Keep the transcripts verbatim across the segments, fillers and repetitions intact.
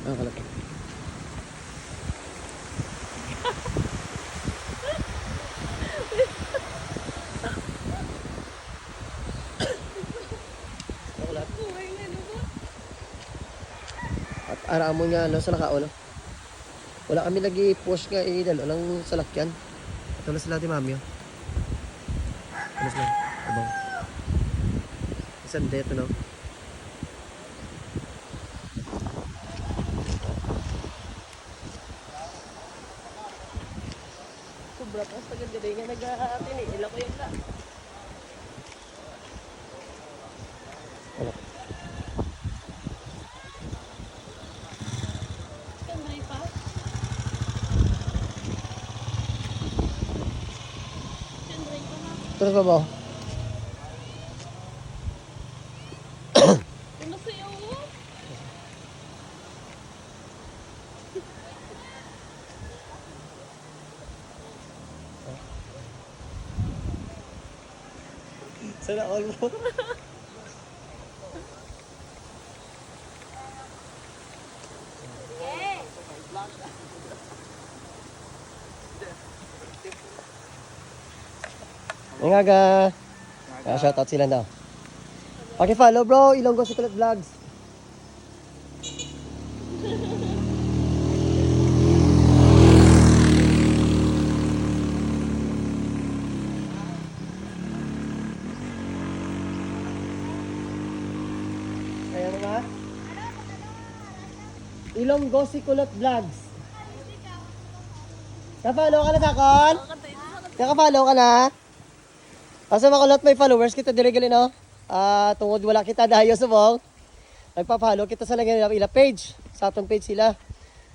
Ang kalaki. Wala. At ara mo nga, ano, sa nakaon, no? Wala kami lagi push nga idalo lang salakyan. Ito na sila, di mami, oh. Ano sila? Abang. Isang deto, no? Sobra pa sa ganda nga nag-, tiniil ako yun na. Siyempre pa. Siyempre pa, ha? Terus pa ba? Ano sa'yo? Sana all mo. Ngayong aga. Ah, shoutout sila na. Paki-follow, bro, Ilonggo Secret Vlogs. Ayan ba? Ilonggo si Kulot Vlogs. Ka-follow ka na sa akon? Naka-follow ka na? Asa, mga kulot, may followers kita diri gali, no? Ah, tungod wala kita dayo subong, nagpa-follow kita sa lang ila page, sa atong page sila.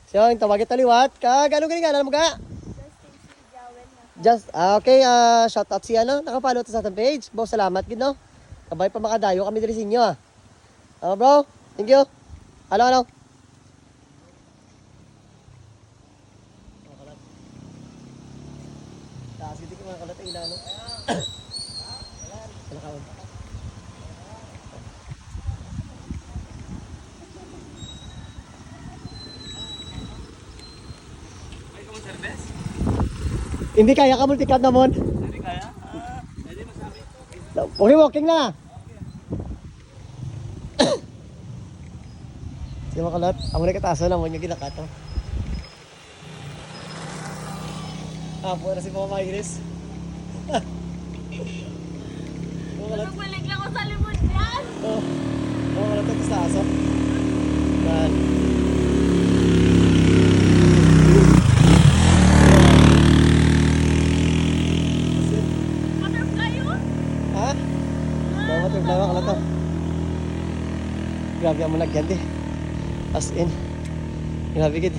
So, yung tawag kita liwat, kag ano gani ngalan mo ga? Just, ah, okay, ah, shout out si ano, naka-follow to sa atong page. Bro, salamat gid, no? Kabay pa makadayo kami diri sa inyo, ah. Oh, bro, thank you. Hello, hello. Mga kalat. Taas gid, mga kalat, ang ilano. Wala ka, oh. Hindi kaya ka multicab namon. Hindi kaya? Ah, hindi masabi. Okay, walking na. Sige, mga kalat, amo na kataas na mo yung ginakato. Ah, pura si Mama Iris. Mga kalat. Nagbalik lang ako sa limon dyan. Oh. Mga kalat, ito sa aso. Yan. Butterfly, oh. Ha? Mga butterfly, mga kalat, oh. Grabe ang malagyan, di. As in. Grabe gid.